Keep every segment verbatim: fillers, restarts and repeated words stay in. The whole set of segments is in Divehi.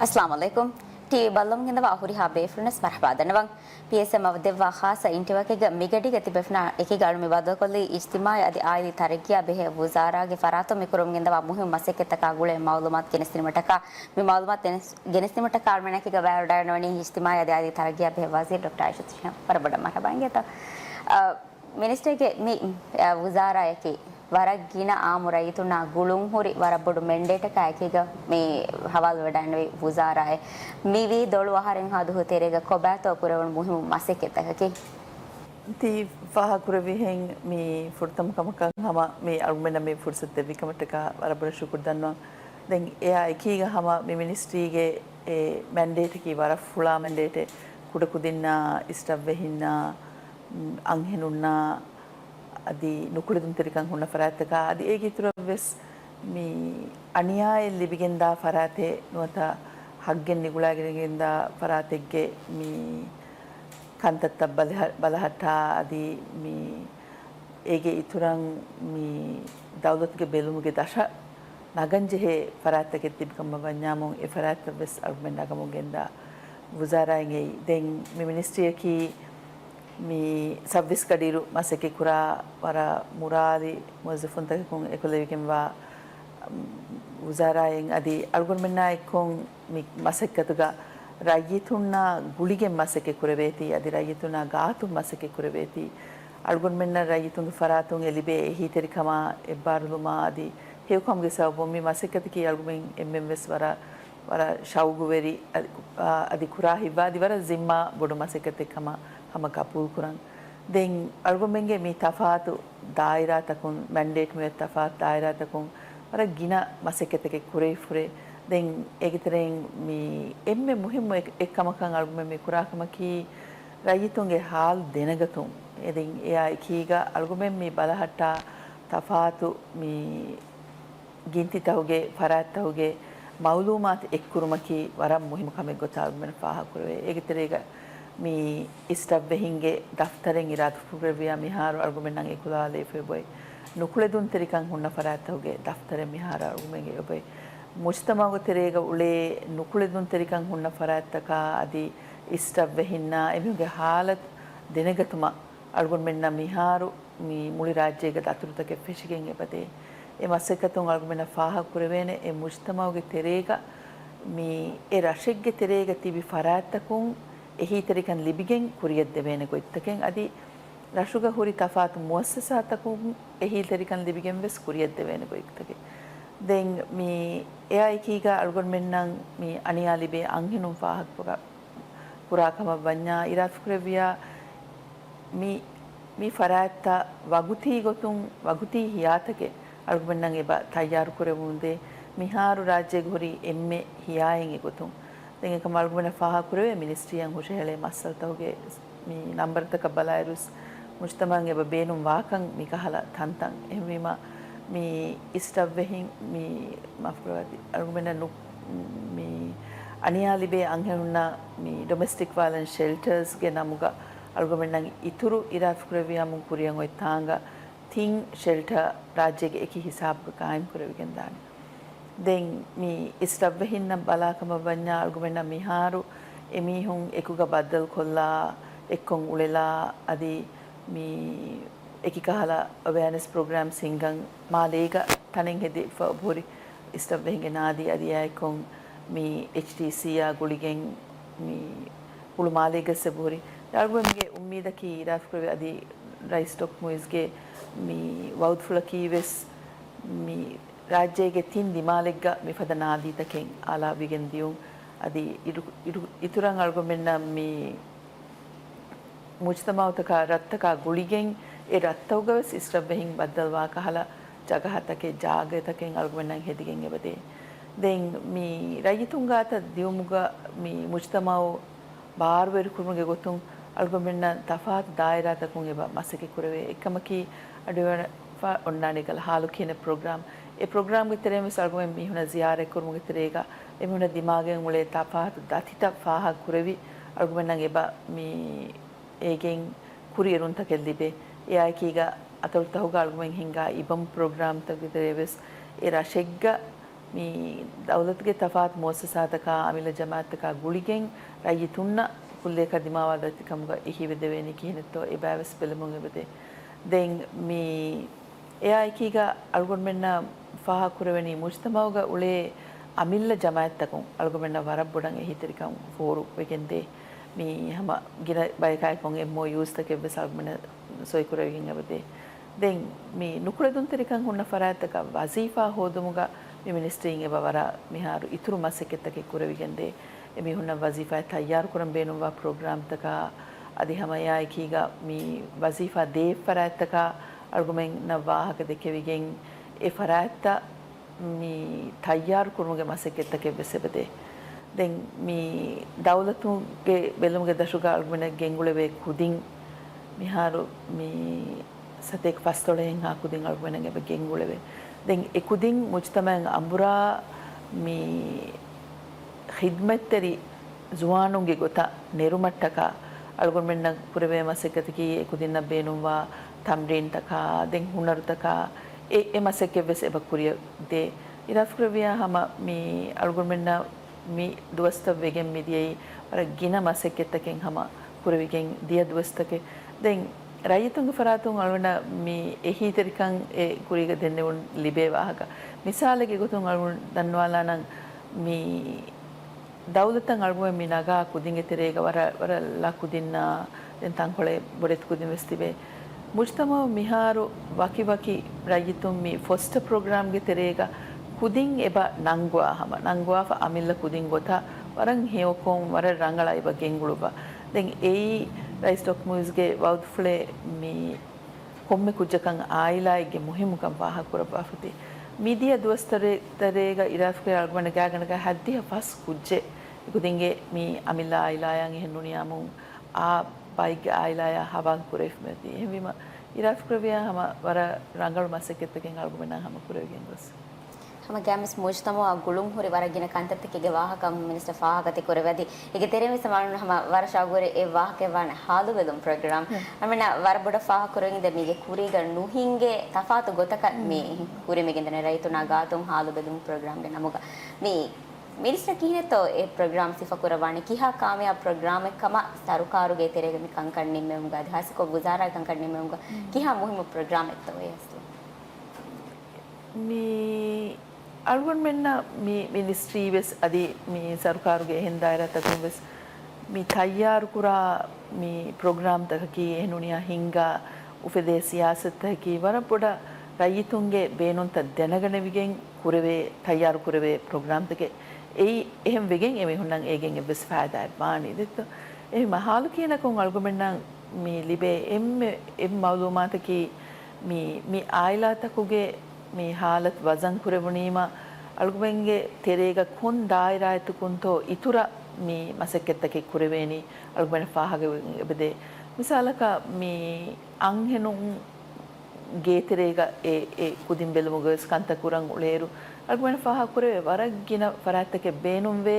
އައްސަލާމު ޢަލައިކުމް. ޓީވީ ބައްލަވަން ގެންދަވާ ހުރިހާ ބޭފުޅުންނަސް މަރުޙަބާ ދަންނަވަން. ޕީއެސްއެމް އަށް ދެއްވާ ޚާއްޞަ އިންޓަވިއުއެއްގަ މިގަޑީގަ ތިބޭފުޅުންނާ އެކީގަ އަޅު މި ބައްދަލުކޮށްލީ އިޖްތިމާޢީ އަދި އާއިލީ ތަރައްގީއާ ބެހޭ ވުޒާރާގެ ފަރާތުން މި ކުރަމުން ގެންދަވާ މުހިއްމު މަސައްކަތްތަކާ ގުޅޭ މަޢުލޫމާތު ގެނެސްދިނުމަށްޓަކާ، މި މަޢުލޫމާތު ގެނެސް، ގެނެސްދިނުމަށްޓަކާ އަޅުމެންނާ އެކީގަ ބައިވެރިވެވަޑައިގަންނަވަނީ އިޖްތިމާޢީ އަދި އާއިލީ ތަރައްގީއާ ބެހޭ ވަޒީރު ޑޮކްޓަރ އާއިޝަތު ޝިހާމް. ވަރަށް ބޮޑަށް މަރުޙަބާ އިނގޭތޯ. އަ، މިނިސްޓްރީގެ މި، އަ، ވުޒާރާއަކީ ވަރަށް ގިނަ އާއްމު ރައްޔިތުންނާ ގުޅުންހުރި ވަރަށް ބޮޑު މެންޑޭޓަކާ އެކީގަ މި ހަވާލުވެވަޑައިގަންނެވި ވުޒާރާއެއް. މިވީ ދޮޅު އަހަރެއްހާ ދުވަހު ތެރޭގަ ކޮބާތޯ ކުރެވުނު މުހިއްމު މަސައްކަތްތަކަކީ. ތި ފާހަގަކުރެއްވިހެން މި ފުރަތަމަ ކަމަކަށް ހަމަ މި އަޅުގަނޑަށް މި ފުރުސަތު ދެއްވިކަމަށްޓަކާ ވަރަށް ބޮޑަށް ޝުކުރު ދަންނަވަން. ދެން އެއާ އެކީގަ ހަމަ މި މިނިސްޓްރީގެ އެ މެންޑޭޓަކީ ވަރަށް ފުޅާ މެންޑޭޓެއް. ކުޑަކުދިންނާ އިސްޓަށްވެހިންނާ އަންހެނުންނާ އަދި ނުކުޅެދުންތެރިކަން ހުންނަ ފަރާތްތަކާ އަދި އޭގެ އިތުރަށް ވެސް މި އަނިޔާއެއް ލިބިގެންދާ ފަރާތެއް ނުވަތަ ހައްގެއް ނިގުޅާގެންދާ ފަރާތެއްގެ މި ކަންތައްތައް ބަލަހަ-، ބަލަހައްޓާ އަދި މި އޭގެ އިތުރަށް މި ދައުލަތުގެ ބެލުމުގެ ދަށަށް ނަގަންޖެހޭ ފަރާތްތަކެއް ތިބިކަމަށް ވަންޏާމުން އެ ފަރާތްތައް ވެސް އަޅުގަނޑުމެން ނަގަމުން ގެންދާ ވުޒާރާއިން އެއީ. ދެން މި މިނިސްޓްރީއަކީ މި ސައުވީސް ގަޑިއިރު މަސައްކަތް ކުރާ ވަރަށް މުރާލި މުވައްޒަފުންތަކަކުން އެކުލެވިގެންވާ ވުޒާރާއެއް އަދި އަޅުގަނޑުމެންނާ އެއްކޮށް މި މަސައްކަތުގަ ރައްޔިތުންނާ ގުޅިގެން މަސައްކަތް ކުރެވޭތީ އަދި ރައްޔިތުންނާ ގާތުން މަސައްކަތް ކުރެވޭތީ. އަޅުގަނޑުމެންނަށް ރައްޔިތުންގެ ފަރާތުން އެ ލިބޭ އެހީތެރިކަމާ އެއްބާރުލުމާ އަދި ހެޔޮކަމުގެ ސަބަބުން މި މަސައްކަތަކީ އަޅުގަނޑުމެން އެންމެން ވެސް ވަރަށް، ވަރަށް ޝައުގުވެރި އަދި، އާ، އަދި ކުރާ ހިތްވާ އަދި ވަރަށް ޒިންމާ ބޮޑު މަސައްކަތެއް ކަމަށް ހަމަ ގަބޫލުކުރަން. ދެން އަޅުގަނޑުމެންގެ މި ތަފާތު ދާއިރާތަކުން، މެންޑޭޓް މިވެ ތަފާތު ދާއިރާތަކުން ވަރަށް ގިނަ މަސައްކަތެކެއް ކުރެވިފުރޭ. ދެން އޭގެ ތެރެއިން މި އެންމެ މުހިއްމު އެއް-، އެއްކަމަކަށް އަޅުގަނޑުމެން މި ކުރާ ކަމަކީ ރައްޔިތުންގެ ހާލު ދެނެގަތުން. އެ ދެން އެއާ އެކީގަ އަޅުގަނޑުމެން މި ބަލަހައްޓާ ތަފާތު މި ގިންތިތަކުގެ ފަރާތްތަކުގެ މައުލޫމާތު އެއްކުރުމަކީ ވަރަށް މުހިއްމު ކަމެއް ގޮތަށް އަޅުގަނޑުމެން ފާހަގަކުރެވޭ. އޭގެ ތެރޭގަ މި އިސްޓަށްވެހިންގެ ދަފްތަރެއް އިރާދަކުރެއްވިޔާ މިހާރު އަޅުގަނޑުމެންނަށް އެކުލަވާލައިފައި އޮތް ނުކުޅެދުންތެރިކަން ހުންނަ ފަރާތްތަކުގެ ދަފްތަރެއް މިހާރު އަޅުގަނޑުމެންގެ އޮތް. މުޖްތަމަޢުގެ ތެރޭގަ އުޅޭ ނުކުޅެދުންތެރިކަން ހުންނަ ފަރާތްތަކާ އަދި އިސްޓަށްވެހިންނާ އެމީހުންގެ ހާލަތު ދެނެގަތުމަށް އަޅުގަނޑުމެންނަށް މިހާރު މި މުޅި ރާއްޖޭގަ ދަތުރުތަކެއް ފެށިގެން އެބަދޭ. އެ މަސައްކަތުން އަޅުގަނޑުމެންނަށް ފާހަގަކުރެވޭނެ އެ މުޖްތަމަޢުގެ ތެރޭގަ މި އެ ރަށެއްގެ ތެރޭގަ ތިބި ފަރާތްތަކުން އެހީތެރިކަން ލިބިގެން ކުރިޔަށްދެވޭނެ ގޮތްތަކެއް އަދި ރަށުގަ ހުރި ތަފާތު މުއައްސަސާތަކުން އެހީތެރިކަން ލިބިގެން ވެސް ކުރިޔަށްދެވޭނެ ގޮތްތަކެއް. ދެން މި އެއާ އެކީގަ އަޅުގަނޑުމެންނަށް މި އަނިޔާ ލިބޭ އަންހެނުން ފާހަގަކުރާ ކަމަށް ވަންޏާ އިރާދަކުރެއްވިޔާ މި، މި ފަރާތްތައް ވަގުތީ ގޮތުން ވަގުތީ ހިޔާތަކެއް އަޅުގަނޑުމެންނަށް އެބަ ތައްޔާރުކުރެވުނުދޭ. މިހާރު ރާއްޖޭގަ ހުރި އެންމެ ހިޔާއެއް އެގޮތުން. ދެން އެކަމަށް އަޅުގަނޑަށް ފާހަގަކުރެވޭ މިނިސްޓްރީއަށް ހުށަހެޅޭ މައްސަލަތަކުގެ މި ނަންބަރުތަކަށް ބަލާއިރުސް މުޖްތަމަޢަށް އެބަ ބޭނުން ވާކަން މިކަހަލަ ތަންތަން. އެހެންވީމަ މި އިސްޓަށްވެހިން މި މާފުކުރަވާތި އަޅުގަނޑަށް ނު-، މި އަނިޔާ ލިބޭ އަންހެނުންނަށް މި ޑޮމެސްޓިކް ވަޔަލެންސް ޝެލްޓަރސްގެ ނަމުގަ އަޅުގަނޑުމެންނަށް އިތުރު އިރާދަކުރެއްވިޔާމު ކުރިއަށް އޮތް ތާނގަ ތިން ޝެލްޓަރ ރާއްޖޭގެ އެކި ހިސާބުގަ ޤާއިމް ކުރެވިގެންދާނެ. ދެން މި އިސްޓަށްވެހިންނަށް ބަލާކަމަށް ވަންޏާ އަޅުގަނޑުމެންނަށް މިހާރު އެމީހުން އެކުގަ ބައްދަލުކޮށްލާ، އެއްކޮށް އުޅެލާ، އަދި މި އެކި ކަހަލަ އަވެއާނެސް ޕްރޮގްރާމްސް ހިންގަން މާލޭގަ ތަނެއް ހެދިފަ އޮބުހުރި އިސްޓަށްވެހިންގެ ނާދީ އަދި އެއާއެއްކޮށް މި އެޗްޓީސީއާ ގުޅިގެން މި ހުޅު މާލޭގަސް އެބުހުރި. އަޅުގަނޑުމެންގެ އުއްމީދަކީ އިރާދަކުރެވި އަދި ރައީސް ޑޮކްޓަރ މުއިޒްގެ މި ވައުދުފުޅަކީ ވެސް މި ރާއްޖޭގެ ތިން ދިމާލެއްގަ މިފަދަ ނާދީތަކެއް އާލާވެގެން ދިޔުން. އަދި އިރު-، އިރު-، އިތުރަށް އަޅުގަނޑުމެންނަށް މި މުޖްތަމަޢުތަކާ ރަށްތަކާ ގުޅިގެން އެ ރަށްތަކުގަވެސް އިސްޓަށްވެހިން ބައްދަލުވާ ކަހަލަ ޖަގަހަތަކެއް، ޖާގަތަކެއް އަޅުގަނޑަށް ހެދިގެން އެބަދޭ. ދެން މި ރައްޔިތުން ގާތަށް ދިއުމުގަ މި މުޖްތަމަޢު ބާރުވެރިކުރުމުގެ ގޮތުން އަޅުގަނޑުމެންނަށް ތަފާތު ދާއިރާތަކުން އެބަ މަސައްކަތް ކުރެވޭ. އެއްކަމަކީ އަޑުއެހިފަ އޮންނާނީ ކަލަ ހާލު ކިހިނެއް ޕްރޮގްރާމް. އެ ޕްރޮގްރާމްގެ ތެރެއިން ވެސް އަޅުގަނޑުމެން މީހުނަށް ޒިޔާރަތް ކުރުމުގެ ތެރޭގަ އެމީހުނަށް ދިމާގެން އުޅޭ ތަފާތު ދަތިތައް ފާހަގަ ކުރެވި އަޅުގަނޑުމެންނަށް އެބަ މި އޭގެން ކުރިއެރުންތަކެއް ލިބޭ. އެއާއެކީގަ އަތޮޅުތަކުގަ އަޅުގަނޑުމެން ހިންގާ އިބަމް ޕްރޮގްރާމްތަކުގެ ތެރޭ ވެސް އެ ރަށެއްގަ މި ދައުލަތުގެ ތަފާތު މުއައްސަސާތަކާ، އަމިއްލަ ޖަމާއަތްތަކާ ގުޅިގެން ރައްޔިތުންނަށް ކުއްލިއަކަށް ދިމާވާ ދަތިކަމުގަ އެހީވެދެވޭނީ ކިހިނެއްތޯ އެބައިވެސް ބެލެމުން އެބަދޭ. ދެން މި އެއާއެކީގަ އަޅުގަނޑުމެންނަށް ފާހަގަކުރެވެނީ މުޖްތަމަޢުގަ އުޅޭ އަމިއްލަ ޖަމާއަތްތަކުން އަޅުގަނޑުމެންނަށް ވަރަށް ބޮޑަށް އެހީތެރިކަން ފޯރުވެގެންދޭ. މި ހަމަ ގިނަ ބަޔަކާއެކު އެމްއޯޔޫސްތަކެއްވެސް އަޅުގަނޑުމެންނަށް ސޮއިކުރެވިގެން އެބަދޭ. ދެން މި ނުކުޅެދުންތެރިކަން ހުންނަ ފަރާތްތަކަށް ވަޒީފާ ހޯދުމުގަ މި މިނިސްޓްރީން އެބަ ވަރަށް މިހާރު އިތުރު މަސައްކަތްތަކެއް ކުރެވިގެންދޭ. އެމީހުންނަށް ވަޒީފާއަށް ތައްޔާރުކުރަން ބޭނުންވާ ޕްރޮގްރާމްތަކާ، އަދި ހަމަ އެއާއެކީގަ މި ވަޒީފާ ދޭ ފަރާތްތަކާ އަޅުގަނޑުމެންނަށް ވާހަކަ ދެކެވިގެން، އެ ފަރާތްތައް މި ތައްޔާރު ކުރުމުގެ މަސައްކަތްތަކެއް ވެސް އެބަދޭ. ދެން މި ދައުލަތުގެ ބެލުމުގެ ދަށުގަ އަޅުގަނޑަށް ގެންގުޅެވޭ ކުދިން މިހާރު މި ސަތޭކަ ފަސްދޮޅަހެއްހާ ކުދިން އަޅުގަނޑަށް އެބަ ގެންގުޅެވޭ. ދެން އެ ކުދިން މުޖްތަމަޢަށް އަނބުރާ މި ޚިދްމަތްތެރި ޒުވާނުންގެ ގޮތަށް ނެރުމަށްޓަކާ އަޅުގަނޑުމެންނަށް ކުރެވޭ މަސައްކަތަކީ އެ ކުދިންނަށް ބޭނުންވާ ތަމްރީންތަކާ، ދެން ހުނަރުތަކާ، އެ، އެ މަސައްކަތްވެސް އެބަ ކުރިއަށް ދޭ. އިރާދަކުރެއްވިޔާ ހަމަ މި އަޅުގަނޑުމެންނަށް މި ދުވަސްތައް ވެގެން މިދިޔައީ ވަރަށް ގިނަ މަސައްކަތްތަކެއް ހަމަ ކުރެވިގެން ދިޔަ ދުވަސްތަކެއް. ދެން ރައްޔިތުންގެ ފަރާތުން އަޅުގަނޑަށް މި އެހީތެރިކަން އެ ކުރީގަ ދެންނެވުން ލިބޭ ވާހަކަ. މިސާލެއްގެ ގޮތުން އަޅުގަނޑު ދަންނަވާލާނަން މި ދައުލަތަށް އަޅުގަނޑު މި ނަގާ ކުދިންގެ ތެރޭގަ ވަރަށް، ވަރަށް ލަ ކުދިންނާ، ދެން ތަންކޮޅެއް ބޮޑެތި ކުދިން ވެސް ތިބޭ. މުޖްތަމަޢު މިހާރު ވަކި ވަކި ރައްޔިތުން މި ފޮސްޓަ ޕްރޮގްރާމްގެ ތެރޭގަ ކުދިން އެބަ ނަންގުވާ ހަމަ، ނަންގުވާފަ އަމިއްލަ ކުދިން ގޮތަށް ވަރަށް ހެޔޮކޮށް، ވަރަށް ރަނގަޅަށް އެބަ ގެންގުޅުއްވާ. ދެން އެއީ ރައީސް ޑޮކްޓަރ މުއިޒްގެ ވައުދުފުޅެއް މި ކޮންމެ ކުއްޖަކަށް އާއިލާއެއްގެ މުހިއްމުކަން ފާހަގަކުރައްވާފަތި. މިދިޔަ ދުވަސް ތެރޭ، ތެރޭގަ އިރާދަކުރެ އަޅުގަނޑަށް ގާތްގަނޑަކަށް ހަތްދިހަ ފަސް ކުއްޖެއް އެކުދިންގެ މި އަމިއްލަ އާއިލާޔަށް އެހެން ނޫނިއްޔާމުން އާ ބައެއްގެ އާއިލާޔާ ހަވާލު ކުރެވިފަ މިއޮތީ. އެހެންވީމަ އިރާދަކުރެއްވިޔާ ހަމަ ވަރަށް ރަނގަޅު މަސައްކަތްތަކެއް އަޅުގަނޑުމެންނާ ހަމަ ކުރެވިގެން ގޮސް. ހަމަ ގާމިސް މުޖްތަމަޢާ ގުޅުން ހުރި ވަރަށް ގިނަ ކަންތައްތަކެއްގެ ވާހަކަ މިނިސްޓަރ ފާހަގަތި ކުރެވޭ. އަދި އޭގެ ތެރެއިން ވެސް އަޅުގަނޑު ހަމަ ވަރަށް ޝައުގުވެރި އެއް ވާހަކައެއް ވާނެ ހާލުބެލުން ޕްރޮގްރާމް. އަޅުގަނޑު ވަރަށް ބޮޑަށް ފާހަގަކުރެވިގެން ދެ މީގެ ކުރީގަ ނުހިނގޭ ތަފާތު ގޮތަކަށް މި ކުރިމިގެންދަނީ ރައްޔިތުންނާ ގާތުން ހާލުބެލުން ޕްރޮގްރާމްގެ ނަމުގަ. މި މިނިސްޓަރ ކިހިނެއްތޯ އެ ޕްރޮގްރާމް ސިފަކުރައްވާނެ؟ ކިހާ ކާމިޔާބު ޕްރޮގްރާމެއް ކަމަށް ސަރުކާރުގެ ތެރޭގަ މި ކަންކަން ނިންމެވުމުގަ އަދި ހާއްސަކޮށް ވުޒާރާގެ ކަންކަން ނިންމެވުމުގަ ކިހާ މުހިއްމު ޕްރޮގްރާމެއްތޯ އެ އަސްލު؟ މި އަޅުގަނޑުމެންނަށް މި މިނިސްޓްރީ ވެސް އަދި މި ސަރުކާރުގެ އެހެން ދާއިރާތަކުން ވެސް މި ތައްޔާރުކުރާ މި ޕްރޮގްރާމްތަކަކީ އެހެން ނޫނިއްޔާ ހިންގާ އުފެދޭ ސިޔާސަތުތަކަކީ ވަރަށް ބޮޑަށް ރައްޔިތުންގެ ބޭނުންތައް ދެނެގަނެވިގެން ކުރެވޭ، ތައްޔާރު ކުރެވޭ ޕްރޮގްރާމްތަކެއް. އެއީ އެހެން ވެގެން އެމީހުންނަށް އޭގެން އެއްވެސް ފައިދާއެއް ވާނީ ދެއްތޯ. އެހެން މަހާލު ކިޔަނަކުން އަޅުގަނޑުމެންނަށް މި ލިބޭ އެންމެ އެއް މައުލޫމާތަކީ މި، މި އާއިލާތަކުގެ މި ހާލަތު ވަޒަން ކުރެވުނީމަ، އަޅުގަނޑުމެންގެ ތެރޭގަ ކޮން ދާއިރާއެއްތަކުންތޯ އިތުރަށް މި މަސައްކަތްތަކެއް ކުރެވޭނީ އަޅުގަނޑަށް ފާހަގަވެގެން އެބަދޭ. މިސާލަކަށް މި އަންހެނުން ގޭތެރޭގަ އެ، އެ ކުދިން ބެލުމުގަ ވެސް ކަންތައް ކުރަން އުޅޭއިރު، އަޅުގަނޑަށް ފާހަގަކުރެވޭ ވަރަށް ގިނަ ފަރާތްތަކެއް ބޭނުންވޭ،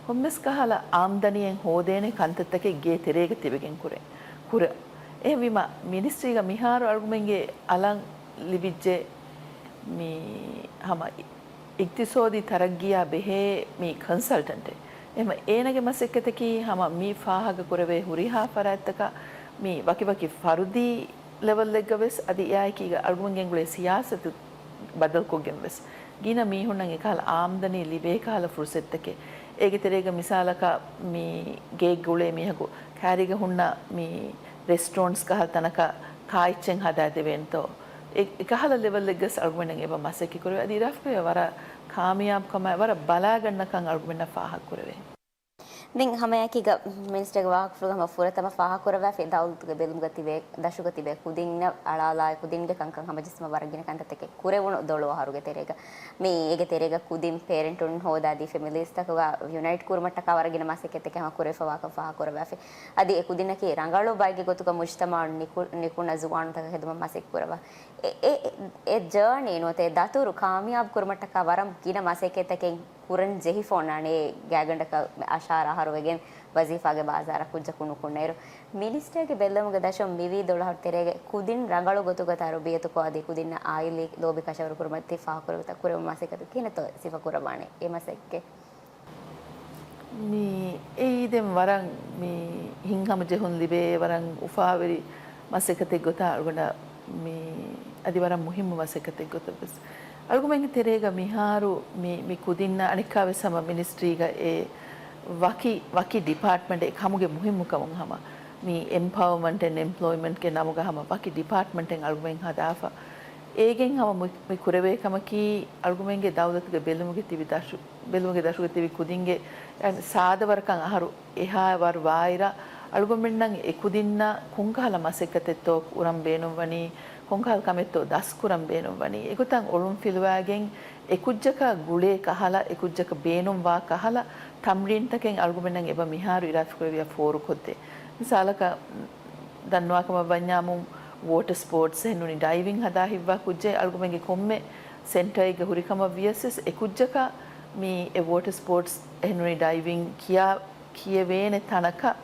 ކޮންމެސް ކަހަލަ އާމްދަނީއެއް ހޯދޭނެ ކަންތައްތަކެއް ގޭތެރޭގަ ތިބެގެން ކުރޭ، ކުރޭ. އެހެންވީމަ، މިނިސްޓްރީގަ މިހާރު އަޅުގަނޑުމެންގެ އަލަށް ލިބިއްޖެ މި ހަމަ އިގްތިސޯދީ ތަރައްގީއާ ބެހޭ މި ކޮންސަލްޓަންޓެއް. އެހެން އޭނަގެ މަސައްކަތަކީ ހަމަ މި ފާހަގަކުރެވޭ ހުރިހާ ފަރާތްތަކަށް މި ވަކިވަކި ފަރުދީ ލެވަލްއެއްގަ ވެސް އަދި އެއާއެކީގަ އަޅުގަނޑުމެން ގެންގުޅޭ ސިޔާސަތު ބަދަލުކޮށްގެން ވެސް ގިނަ މީހުންނަށް އެކަހަލަ އާމްދަނީ ލިބޭ ކަހަލަ ފުރުސަތުތަކެއް. އޭގެ ތެރޭގަ މިސާލަކަށް މި ގެއެއްގަ އުޅޭ މީހަކު ކައިރީގަ ހުންނަ މި ރެސްޓޯރެންޓްސް ކަހަލަ ތަނަކަށް ކާއެއްޗެއް ހަދާދެވޭންތޯ؟ އެ، އެކަހަލަ ލެވަލްއެއްގަސް އަޅުގަނޑުމެން އެބަ މަސައްކަތް ކުރެވޭ. އަދި އިރާދަކުރެވޭ ވަރަށް ކާމިޔާބުކަމާއި ވަރަށް ބަލާގަންނަކަން އަޅުގަނޑަށް ފާހަގަކުރެވޭ. ދެން ހަމައެކީގަ މިނިސްޓަރގެ ވާހަކަފުޅުގަ ހަމަ ފުރަތަމަ ފާހަގަކުރައްވާފި ދައުލަތުގެ ބެލުމުގަ ތިބޭ، ދަށުގަ ތިބޭ ކުދިންނަށް އަޅާލާ ކުދިންގެ ކަންކަން ހަމަޖެއްސުމަށް ވަރަށް ގިނަ ކަންތައްތަކެއް ކުރެވުނު ދޮޅު އަހަރުގެ ތެރޭގަ. މި އޭގެ ތެރޭގަ ކުދިން ޕޭރެންޓުން ހޯދާދީ ފެމިލީސްތަކުގަ ޔުނައިޓް ކުރުމަށްޓަކާ ވަރަށް ގިނަ މަސައްކަތްތަކެއް ހަމަ ކުރެވިފަވާކަން ފާހަގަކުރައްވާފި. އަދި އެ ކުދިންނަކީ ރަނގަޅު ބައެއްގެ ގޮތުގަ މުޖްތަމަޢުން ނިކު، ނިކުންނަ ޒުވާނުންތަކަށް ހެދުމަށް މަސައްކަތް ކުރައްވާ. އެ، އެ، އެ، އެ ޖާނީ ނުވަތަ އެ ދަތުރު ކާމިޔާބު ކުރުމަށްޓަކާ ވަރަށް ގިނަ މަސައްކަތްތަކެއް ކުރަން ޖެހިފަ އޮންނާނެ. ގާތްގަނޑަކަށް އަށާރަ އަހަރު ވެގެން ވަޒީފާގެ ބާޒާރަށް ކުއްޖަކު ނުކުންނައިރު، މިނިސްޓްރީގެ ބެއްލެވުމުގެ ދަށުން މިވީ ދޮޅަހު ތެރޭގެ ކުދިން ރަނގަޅު ގޮތުގަ ތަރުބިޔަތުކޮށް އަދި ކުދިންނަށް އާއިލީ ލޯބި ކަށަވަރު ކުރުމަށް ތި ފާހަގަކުރެވި ތަ-، ކުރެވުނު މަސައްކަތު ކިހިނެއްތޯ ސިފަ ކުރައްވާނެ އެ މަސައްކަތް؟ މި އެއީ ދެން ވަރަށް މި ހިތްހަމަޖެހުން ލިބޭ ވަރަށް އުފާވެރި މަސައްކަތެއް ގޮތަށް އަޅުގަނޑަށް މި އަދި ވަރަށް މުހިއްމު މަސައްކަތެއް ގޮތަށް ވެސް. އަޅުގަމެންގެ ތެރޭގަ މިހާރު މި، މި ކުދިންނަށް އަނެއްކާވެސް ހަމަ މިނިސްޓްރީގަ އެ ވަކި، ވަކި ޑިޕާޓްމަންޓެއް ކަމުގެ މުހިއްމުކަމުން ހަމަ މި އެމްޕަވަރމަންޓް އެންޑް އެމްޕްލޯއިމަންޓްގެ ނަމުގަ ހަމަ ވަކި ޑިޕާޓްމަންޓެއް އަޅުގަމެން ހަދާފަ. އޭގެން ހަމަ މި، މި ކުރެވޭ ކަމަކީ އަޅުގަމެންގެ ދައުލަތުގެ ބެލުމުގެ ތިބި ދަށު، ބެލުމުގެ ދަށުގެ ތިބި ކުދިންގެ ސާދަ ވަރަކަށް އަހަރު އެހާ ވަރު ވާއިރަށް، އަޅުގަނޑުމެންނަށް އެ ކުދިންނަށް ކޮންކަހަލަ މަސައްކަތެއްތޯ ކުރަން ބޭނުންވަނީ، ކޮންކަހަލަ ކަމެއްތޯ ދަސްކުރަން ބޭނުންވަނީ، އެގޮތަށް އޮޅުން ފިލުވާގެން އެ ކުއްޖަކަށް ގުޅޭ ކަހަލަ، އެ ކުއްޖަކަށް ބޭނުންވާ ކަހަލަ ތަމްރީންތަކެއް އަޅުގަނޑުމެންނަށް އެބަ މިހާރު އިރާދަކުރެއްވިޔާ ފޯރުކޮށްދޭ. މިސާލަކަށް، ދަންނަވާކަމަށް ވަންޏާމު، ވޯޓަ ސްޕޯޓްސް އެހެންނޫނީ ޑައިވިން ހަދާ ހިއްވާ ކުއްޖެއް އަޅުގަނޑުމެންގެ ކޮންމެ ސެންޓަރެއްގަ ހުރި ކަމަށް ވިޔަސް އެ ކުއްޖަކަށް މި އެ ވޯޓަ ސްޕޯޓްސް އެހެންނޫނީ ޑައިވިން ކިޔާ ކިޔެވޭނެ ތަނަކަށް،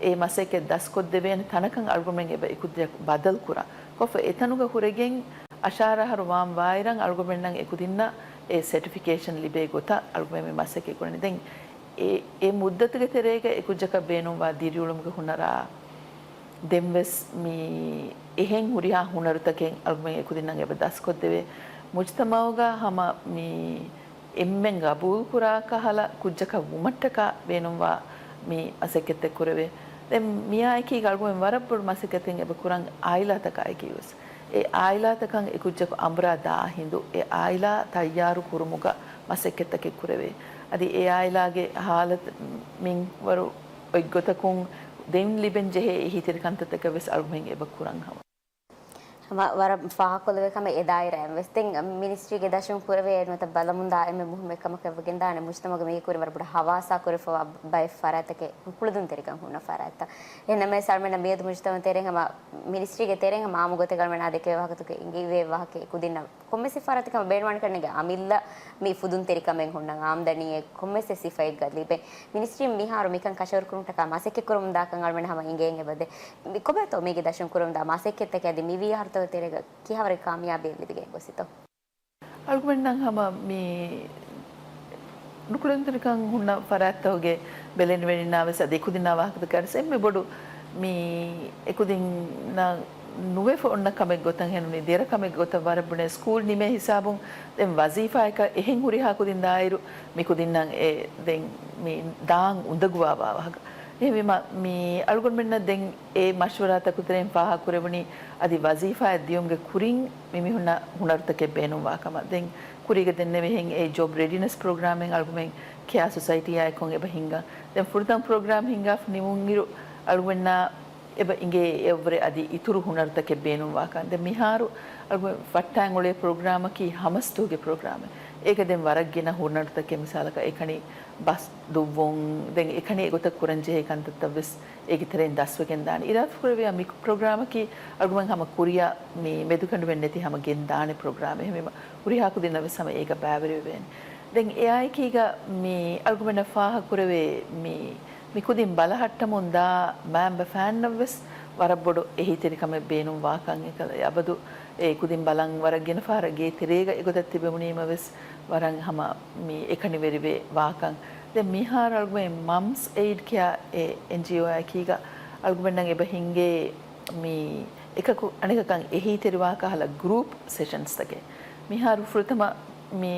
އެ މަސައްކަތް ދަސްކޮށްދެވޭނެ ތަނަކަށް އަޅުގަނޑުމެން އެބަ އެ ކުއްޖަ ބަދަލު ކުރާ. ކޮށްފަ އެތަނުގަ ހުރެގެން އަށާރަ އަހަރު ވާން ވާއިރަށް އަޅުގަނޑުމެންނަށް އެ ކުދިންނަށް އެ ސެޓިފިކޭޝަން ލިބޭ ގޮތަށް އަޅުގަނޑުމެން މި މަސައްކަތް ކުރަނީ. ދެން އެ، އެ މުއްދަތުގެ ތެރޭގަ އެ ކުއްޖަކަށް ބޭނުންވާ ދިރިއުޅުމުގެ ހުނަރާ، ދެންވެސް މި އެހެން ހުރިހާ ހުނަރުތަކެއް އަޅުގަނޑުމެން އެ ކުދިންނަށް އެބަ ދަސްކޮށްދެވޭ. މުޖުތަމަޢުގަ ހަމަ މި އެންމެން ގަބޫލުކުރާ ކަހަލަ ކުއްޖަކަށް ވުމަށްޓަކާ ބޭނުންވާ މި މަސައްކަތްތައް ކުރެވޭ. ދެން މިއާއެކީގަ އަޅުގަނޑުމެން ވަރަށް ބޮޑު މަސައްކަތެއް އެބަ ކުރަން އާއިލާތަކާއެކީވެސް. އެ އާއިލާތަކަށް އެ ކުއްޖަކު އަނބުރާ ދާ ހިނދު އެ އާއިލާ ތައްޔާރު ކުރުމުގަ މަސައްކަތްތަކެއް ކުރެވޭ. އަދި އެ އާއިލާގެ ހާލަތު މިންވަރު އޮތްގޮތަކުން ދެން ލިބެން ޖެހޭ އެހީތެރި ކަންތައްތަކަށް ވެސް އަޅުގަމެން އެބަ ކުރަން ހަމަ. ހަމަ ވަރަށް ފާހަގަކޮށްލެވޭ ކަމެއް އެ ދާއިރާއިން ވެސް. ދެން މިނިސްޓްރީގެ ދަށުން ކުރެވޭ ނުވަތަ ބަލަމުންދާ އެންމެ މުހިއްމު ކަމަކަށް ވެގެންދާނެ މުޖްތަމަޢުގެ މީހަކު ކުރިން ވަރަށް ބޮޑަށް ހަވާސާ ކުރެފަވާ ބައެއް ފަރާތްތަކެއް ކުޅަދުންތެރިކަން ހުންނަ ފަރާތްތައް. އެހެންނަމަވެސް އަޅުމެންނަށް މިއަދު މުޖްތަމަޢު ތެރޭން ހަމަ މިނިސްޓްރީގެ ތެރެއިން ހަމަ އާއްމު ގޮތެއްގަ އަޅުމެންނާ ދެކެވޭ ވާހަކަތަކުގެ އިނގިވޭ ވާހަކައެއް ކުދިންނަށް ކޮންމެސް ފަރާތަކަށް ބޭނުންވާނެ ކަންނޭނގެ އަމިއްލަ މި ފުދުންތެރިކަމެއް ހުންނަ އާމްދަނީއެއް ކޮންމެސް ސިފައެއްގަ ލިބޭ. މިނިސްޓްރީން މިހާރު މިކަން ކަށަވަރު ކުރުމަށްޓަކާ މަސައްކަތް ކުރަމުންދާކަން އަޅުމެން ހަމަ އިނގޭން އެބަދޭ. މި ކޮބާތޯ މީގެ ދަށުން ކުރަމުންދާ މަސައްކަތްތަކެއް އަދި މިވީ އަހަރުތަކުގެ ތެރޭގަ ކިހާވަރެއް ކާމިޔާބީއެއް ލިބިގެން ގޮސްތޯ؟ އަޅުގަނޑަށް ހަމަ މި ނުކުޅެދުންތެރިކަން ހުންނަ ފަރާތްތަކުގެ ބެލެނިވެރިންނާ ވެސް އަދި އެކުދިންނާ ވާހަކަދައްކާ އެންމެ ބޮޑު މި އެކުދިންނަށް ނުވެފަ އޮންނަ ކަމެއް ގޮތަށް ހެނުނީ، ދެރަ ކަމެއް ގޮތަށް ވަރަށް ބުނޭ. ސްކޫލް ނިމޭ ހިސާބުން ދެން ވަޒީފާއަކަށް އެހެން ހުރިހާ ކުދިން ދާއިރު މި ކުދިންނަށް އެ ދެން މި ދާން އުނދަގޫވާ ވާހަކަ. އެހެންވީމަ، މި އަޅުގަނޑުމެންނަށް ދެން އެ މަޝްވަރާތަކުގެ ތެރެއިން ފާހަގަކުރެވުނީ އަދި ވަޒީފާއަށް ދިޔުމުގެ ކުރިން މި މީހުންނަށް ހުނަރުތަކެއް ބޭނުންވާ ކަމަށް. ދެން ކުރީގަ ދެންނެވިހެން އެ ޖޮބް ރެޑިނެސް ޕްރޮގްރާމެއް އަޅުގަމެން ކެއާ ސޮސައިޓީއާއެކު އެބަ ހިންގަން. ދެން ފުރަތަމަ ޕްރޮގްރާމް ހިންގާފަ ނިމުންއިރު އަޅުގަނޑަށް އެބަ އިނގޭ އެއަށްވުރެ އަދި އިތުރު ހުނަރުތަކެއް ބޭނުންވާކަން. ދެން މިހާރު އަޅުގަނޑު ފައްޓާން އުޅޭ ޕްރޮގްރާމަކީ ހަމަސްތޫގެ ޕްރޮގްރާމެއް. އޭގަ ދެން ވަރަށް ގިނަ ހުނަރުތަކެއް، މިސާލަކަށް އެކަނި ބަސް ދުއްވުން، ދެން އެކަނި އެގޮތަށް ކުރަންޖެހޭ ކަންތައްތައް ވެސް އޭގެ ތެރެއިން ދަސްވެގެން ދާނެ. އިރާދަކުރެއްވިޔާ މި ޕްރޮގްރާމަކީ އަޅުގަނޑު ހަމަ ކުރިއަށް މި މެދުކަނޑުމެއް ނެތި ހަމަ ގެންދާނެ ޕްރޮގްރާމެއް. އެހެންވީމަ ހުރިހާ ކުދިންނަށް ވެސް ހަމަ އޭގަ ބައިވެރިވެވޭނެ. ދެން އެއާއެކީގަ މި އަޅުގަނޑަށް ފާހަގަކުރެވޭ މި، މި ކުދިން ބަލަހައްޓަމުން ދާ މައިންބަފައިންނަށް ވެސް ވަރަށް ބޮޑު އެހީތެރިކަމެއް ބޭނުންވާކަން. އެކަލަ އަބަދު އެ ކުދިން ބަލަން ވަރަށް ގިނަ ފަހަރަށް ގޭ ތެރޭގަ އެގޮތަށް ތިބެމުނީމަ ވެސް ވަރަށް ހަމަ މި އެކަނިވެރިވެ ވާކަން. ދެން މިހާރު އަޅުގަނޑު މަމްސް އެއިޑް ކެއާ އެ އެންޖީއޯއަކީގަ އަޅުގަނޑަށް އެބަ ހިނގޭ މި އެކަކު އަނެކަކަށް އެހީތެރިވާ ކަހަލަ ގްރޫޕް ސެޝަންސްތަކެއް. މިހާރު ފުރަތަމަ މި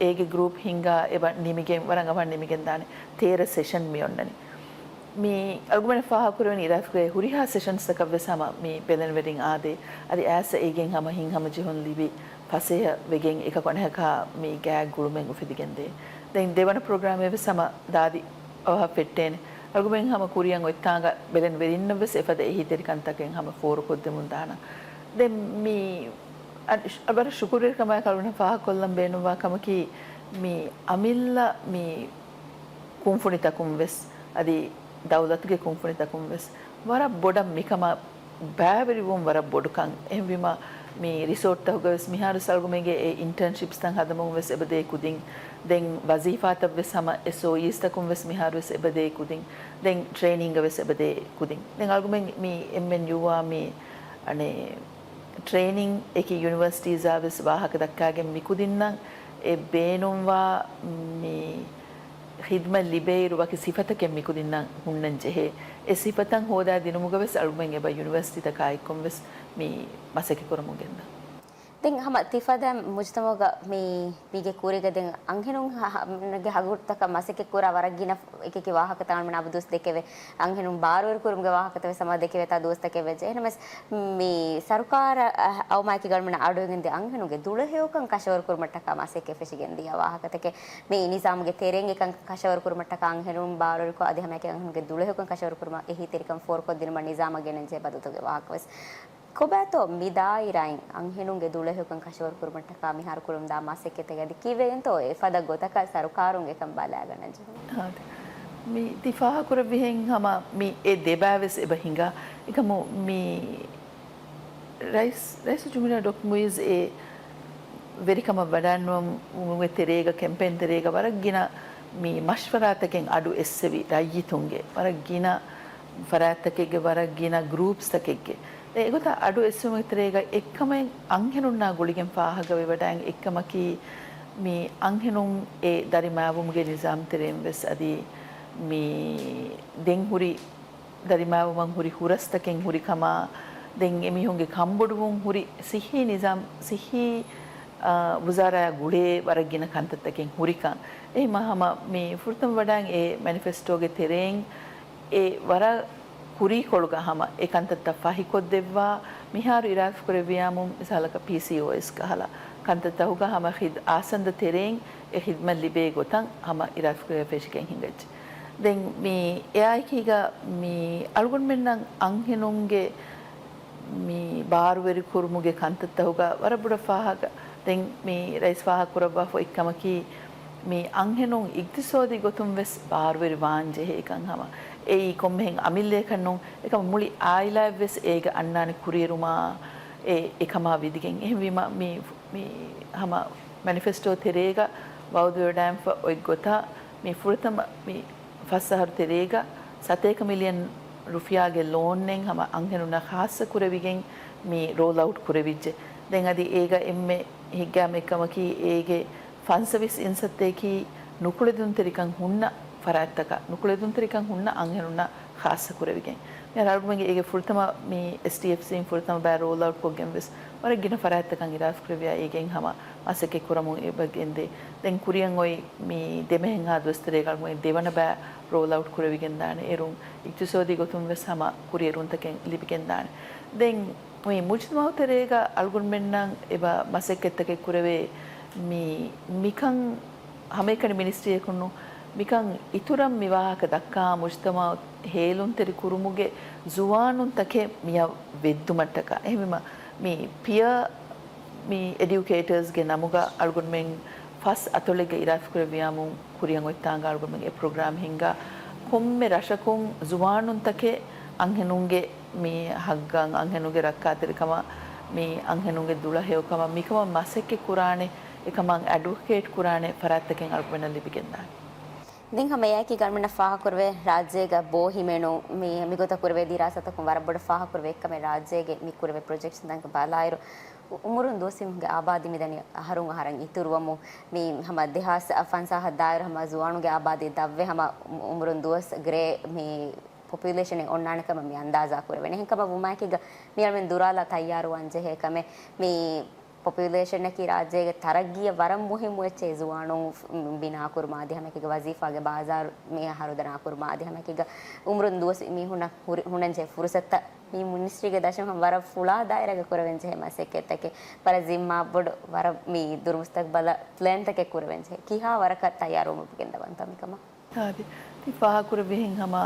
އޭގެ ގްރޫޕް ހިންގާ އެބަ ނިމިގެން ވަރަށް އަވަހަށް ނިމިގެން ދާނެ. ތޭރަ ސެޝަން މި އޮންނަނީ. މި އަޅުގަނޑަށް ފާހަގަކުރެވެނީ އިރާދަކުރެ ހުރިހާ ސެޝަންސްތަކަށް ވެސް ހަމަ މި ބެލެނިވެރިން އާދޭ. އަދި އައިސް އޭގެން ހަމަ ހިތްހަމަޖެހުން ލިބި ފަސޭހަ ވެގެން އެކަކު އަނެކަކާ މި ގާތް ގުޅުމެއް އުފެދިގެންދޭ. ދެން ދެވަނަ ޕްރޮގްރާމެއް ވެސް ހަމަ ދާދި އަވަހަށް ފެއްޓޭނެ. އަޅުގަނޑު ހަމަ ކުރިއަށް އޮތްތާނގަ ބެލެނިވެރިންނަށް ވެސް އެފަދަ އެހީތެރިކަންތަކެއް ހަމަ ފޯރުކޮށްދެމުން ދާނަން. ދެން މި އަ-، ވަރަށް ޝުކުރުވެރިކަމާއެކު އަޅުގަނޑަށް ފާހަގަކޮށްލަން ބޭނުންވާ ކަމަކީ، މި އަމިއްލަ މި ކުންފުނިތަކުން ވެސް، އަދި ދައުލަތުގެ ކުންފުނިތަކުން ވެސް ވަރަށް ބޮޑަށް މިކަމަށް ބައިވެރިވުން ވަރަށް ބޮޑުކަން. އެހެންވީމަ، މި ރިސޯޓްތަކުގަވެސް މިހާރު އަޅުގަމެންގެ އެ އިންޓާންޝިޕްސްތައް ހަދަމުން ވެސް އެބަދޭ ކުދިން. ދެން ވަޒީފާތައް ވެސް ހަމަ އެސްއޯއީސްތަކުން ވެސް މިހާރު ވެސް އެބަދޭ ކުދިން. ދެން ޓްރޭނިންގ ވެސް އެބަދޭ ކުދިން. ދެން އަޅުގަމެން މި އެމްއެންޔޫއާ މި އަނެއް ޓްރޭނިން އެކި ޔުނިވަރސިޓީޒާ ވެސް ވާހަކަ ދައްކާގެން މި ކުދިންނަށް އެ ބޭނުންވާ މި ޚިދްމަތް ލިބޭއިރު ވަކި ސިފަތަކެއް މި ކުދިންނަށް ހުންނަން ޖެހޭ. އެ ސިފަތައް ހޯދާ ދިނުމުގަ ވެސް އަޅުގަމެން އެބަ ޔުނިވަރސިޓީތަކާ އެއްކޮށް ވެސް މި މަސައްކަތް ކުރަމުން ގެންދާ. ދެން ހަމަ ތިފަދަ މުޖުތަމަޢުގަ މި، މީގެ ކުރީގަ ދެން އަންހެނުން ހަ-، ހަ-، ގެ ހަގުރުތަކަށް މަސައްކަތް ކުރާ ވަރަށް ގިނަ އެކި އެކި ވާހަކަތައް އަޅުމެން އަބަދުވެސް ދެކެވޭ. އަންހެނުން ބާރުވެރި ކުރުމުގެ ވާހަކަތައް ވެސް ހަމަ ދެކެވޭތާ ދުވަސްތަކެއް ވެއްޖެ. އެހެނަސް މި ސަރުކާރަށް އައުމާއެކީ އަޅުމެން އަޑުއިވިގެންދިޔަ އަންހެނުންގެ ދުޅަހެޔޮކަން ކަށަވަރު ކުރުމަށްޓަކާ މަސައްކަތް ފެށިގެން ދިޔަ ވާހަކަތަކެއް. މި ނިޒާމުގެ ތެރެއިން އެކަން ކަށަވަރު ކުރުމަށްޓަކާ އަންހެނުން ބާރުވެރިކޮށް އަދި ހަމައެކަނި އަންހެނުންގެ ދުޅަހެޔޮކަން ކަށަވަރު ކުރުމަށް އެހީތެރިކަން ފޯރުކޮށްދިނުމަށް ނިޒާމަށް ގެނެއްޖެ ބަދަލުތަކުގެ ވާހަކަ ވެސް. ކޮބާތޯ މި ދާއިރާއިން އަންހެނުންގެ ދުޅަހެޔޮކަން ކަށަވަރު ކުރުމަށްޓަކާ މިހާރު ކުރަމުންދާ މަސައްކަތެއް އަދި ކީއްވެގެންތޯ އެފަދަ ގޮތަކަށް ސަރުކާރުން އެކަން ބަލާގަންނަން ޖެހުނީ؟ އާދެ. މި ތި ފާހަގަކުރެއްވިހެން ހަމަ މި އެ ދެބާ ވެސް އެބަ ހިނގާ. އެކަމު މި ރައީސް، ރައީސުލްޖުމްހޫރިއްޔާ ޑޮކްޓަރ މުއިއްޒު އެ ވެރިކަމަށް ވަޑާންވުމުގެ ތެރޭގަ، ކެމްޕޭން ތެރޭގަ ވަރަށް ގިނަ މި މަޝްވަރާތަކެއް އަޑު އެއްސެވި ރައްޔިތުންގެ، ވަރަށް ގިނަ ފަރާތްތަކެއްގެ، ވަރަށް ގިނަ ގްރޫޕްސްތަކެއްގެ. އެގޮތަށް އަޑު އެއްސެވުމުގެ ތެރޭގަ އެއްކަމެއް އަންހެނުންނާ ގުޅިގެން ފާހަގަވެވަޑައި އެއްކަމަކީ، މި އަންހެނުން އެ ދަރިމައިވުމުގެ ނިޒާމް ތެރެއިން ވެސް އަދި މި ދެން ހުރި ދަރިމައިވުމަށް ހުރި ހުރަސްތަކެއް ހުރިކަމާ، ދެން އެމީހުންގެ ކަންބޮޑުވުން ހުރި ސިއްހީ ނިޒާމް، ސިއްހީ، އާ، ވުޒާރާއާ ގުޅޭ ވަރަށް ގިނަ ކަންތައްތަކެއް ހުރިކަން. އެހެންމަ ހަމަ މި ފުރަތަމަ ވަޑާން އެ މެނިފެސްޓޯގެ ތެރެއިން އެ ވަރަށް ކުރީކޮޅުގަ ހަމަ އެ ކަންތައްތައް ފަހިކޮށްދެއްވާ، މިހާރު އިރާދަކުރެއްވިޔާމު މިސާލަކަށް ޕީސީއޯއެސް ކަހަލަ ކަންތައްތަކުގަ ހަމަ ޚިދް-، އާސަންދަ ތެރެއިން އެ ޚިދްމަތް ލިބޭ ގޮތަށް ހަމަ އިރާދަކުރެއްވިޔާ ފެށިގެން ހިނގައްޖެ. ދެން މި އެއާއެކީގަ މި އަޅުގަނޑުމެންނަށް އަންހެނުންގެ މި ބާރުވެރިކުރުމުގެ ކަންތައްތަކުގަ ވަރަށް ބޮޑަށް ފާހަގަ، ދެން މި ރައީސް ފާހަގަކުރައްވާފަ އޮތް ކަމަކީ، މި އަންހެނުން އިގްތިސޯދީ ގޮތުން ވެސް ބާރުވެރި ވާން ޖެހޭކަން ހަމަ. އެއީ ކޮންމެހެން އަމިއްލައަކަށް ނޫން، އެކަމަ މުޅި އާއިލާއެއް ވެސް އޭގަ އަންނާނެ ކުރިއެރުމާ އެ، އެކަމާ ވިދިގެން. އެހެންވީމަ މި، މި ހަމަ މެނިފެސްޓޯ ތެރޭގަ ވައުދުވެވަޑައިންފަ އޮތް ގޮތަށް މި ފުރަތަމަ މި ފަސް އަހަރު ތެރޭގަ ސަތޭކަ މިލިއަން ރުފިޔާގެ ލޯނެއް ހަމަ އަންހެނުންނަށް ޚާއްޞަ ކުރެވިގެން މި ރޯލް އައުޓް ކުރެވިއްޖެ. ދެން އަދި އޭގަ އެންމެ ހިތްގައިމު އެއްކަމަކީ އޭގެ ފަންސަވީސް އިންސައްތައަކީ ނުކުޅެދުންތެރިކަން ހުންނަ ފަރާތްތަކަށް، ނުކުޅެދުންތެރިކަން ހުންނަ އަންހެނުންނަށް ޚާއްޞަ ކުރެވިގެން. މިހާރު އަޅުގަނޑުމެންގެ އޭގެ ފުރަތަމަ މި އެސްޓީއެފްސީން ފުރަތަމަ ބައި ރޯލް އައުޓް ކޮށްގެން ވެސް ވަރަށް ގިނަ ފަރާތްތަކަށް އިރާދަކުރެއްވިޔާ އޭގެން ހަމަ މަސައްކަތް ކުރަމުން އެބަ ގެންދޭ. ދެން ކުރިއަށް އޮތް މި ދެމަހެއްހާ ދުވަސް ތެރޭގަ އަޅުގަނޑުމެން ދެވަނަ ބައި ރޯލް އައުޓް ކުރެވިގެން ދާނެ. އޭރުން އިގްތިސޯދީ ގޮތުން ވެސް ހަމަ ކުރިއެރުންތަކެއް ލިބިގެން ދާނެ. ދެން މި މުޖުތަމަޢު ތެރޭގަ އަޅުގަނޑުމެންނަށް އެބަ މަސައްކަތްތަކެއް ކުރެވޭ މި، މިކަން ހަމައެކަނި މިނިސްޓްރީއަކުން ނޫން، މިކަން އިތުރަށް މި ވާހަކަ ދައްކާ މުޖުތަމަޢު ހޭލުންތެރި ކުރުމުގެ ޒުވާނުންތަކެއް މިއަށް ވެއްދުމަށްޓަކާ. އެހެންވީމަ މި ޕިއަ މި އެޑިއުކޭޓާސްގެ ނަމުގަ އަޅުގަނޑުމެން ފަސް އަތޮޅެއްގަ އިރާދަކުރެއްވިޔާމު ކުރިއަށް އޮތްތާނގަ އަޅުގަނޑުމެން އެ ޕްރޮގްރާމް ހިންގާ ކޮންމެ ރަށަކުން ޒުވާނުންތަކެއް އަންހެނުންގެ މި ހައްގަށް، އަންހެނުންގެ ރައްކާތެރިކަމަށް، މި އަންހެނުންގެ ދުޅަހެޔޮކަމަށް، މިކަމަށް މަސައްކަތް ކުރާނެ، އެކަމަށް އެޑްވޮކޭޓް ކުރާނެ ފަރާތްތަކެއް އަޅުގަނޑުމެންނަށް ލިބިގެންދާނެ. ދެން ހަމަ އެއާއެކީ އަޅުގަނޑުމެންނަށް ފާހަގަކުރެވޭ ރާއްޖޭގަ ބޯ ހިމެނުން މި، މިގޮތަށް ކުރެވޭ ދިރާސާތަކުން ވަރަށް ބޮޑަށް ފާހަގަކުރެވޭ އެއްކަމެއް ރާއްޖޭގެ މި ކުރެވޭ ޕްރޮޖެކްޓްސްތަކަށް ބަލާއިރު، އު-، އުމުރުން ދުވަސްވީމުގެ އާބާދީ މިދަނީ އަހަރުން އަހަރަށް އިތުރުވަމުން މި ހަމަ ދެހާސް ފަންސާހަށް ދާއިރު ހަމަ ޒުވާނުގެ އާބާދީ ދަށްވެ ހަމަ އު-، އުމުރުން ދުވަސް ގްރޭ މި ޕޮޕިއުލޭޝަނެއް އޮންނާނެ ކަމަށް މި އަންދާޒާ ކުރެވޭނެ. އެހެންކަމަށް ވުމާއެކީގަ މި އަޅުމެން ދުރާލާ ތައްޔާރުވާން ޖެހޭ ކަމެއް މި ޕޮޕިއުލޭޝަނަކީ ރާއްޖޭގެ ތަރައްގީއަށް ވަރަށް މުހިއްމު އެއްޗެއް ޒުވާނުން ބިނާކުރުމާ އަދި ހަމައެކީގަ ވަޒީފާގެ ބާޒާރު މި ހަރުދަނާކުރުމާ އަދި ހަމައެކީގަ އުމުރުން ދުވަސް މީހުންނަށް ހުރި-، ހުންނަންޖެހޭ ފުރުސަތުތައް މި މިނިސްޓްރީގެ ދަށުން ހަމަ ވަރަށް ފުޅާ ދާއިރާގަ ކުރެވެންޖެހޭ މަސައްކަތްތަކެއް ވަރަށް ޒިންމާ ބޮޑު ވަރަށް މި ދުރުމުސްތަޤްބަލަށް ޕްލޭންތަކެއް ކުރެވެންޖެހޭ. ކިހާ ވަރަކަށް ތައްޔާރުވުމަށް ގެންދަވަންތޯ މިކަމަށް؟ އާދެ، ތި ފާހަގަކުރެއްވިހެން ހަމަ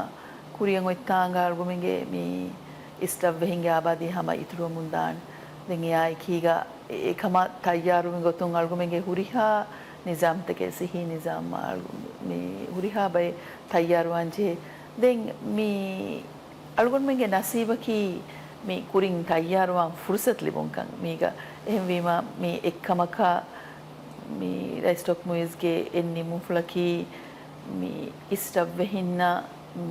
ކުރިއަށް އޮތްތާނގަ އަޅުގަމެންގެ މި އިސް ދަށްވެހިންގެ އާބާދީ ހަމަ އިތުރުވަމުން ދާނެ. ދެން އެއާއެކީގަ އެ-، އެކަމަށް ތައްޔާރުވި ގޮތުން އަޅުގަމެންގެ ހުރިހާ ނިޒާމްތަކެއް، ސިއްހީ ނިޒާމް އަޅު-، މި ހުރިހާ ބައެއް ތައްޔާރުވާން ޖެހޭ. ދެން މި އަޅުގަނޑުމެންގެ ނަސީބަކީ މި ކުރިން ތައްޔާރުވާން ފުރުސަތު ލިބުންކަން. މީގަ އެހެންވީމަ، މި އެއްކަމަކަށް މި ރައީސް ޑޮކްޓަރ މުއިޒްގެ އެއް ނިންމުންފުޅަކީ، މި އިސް ރަށްވެހިންނަށް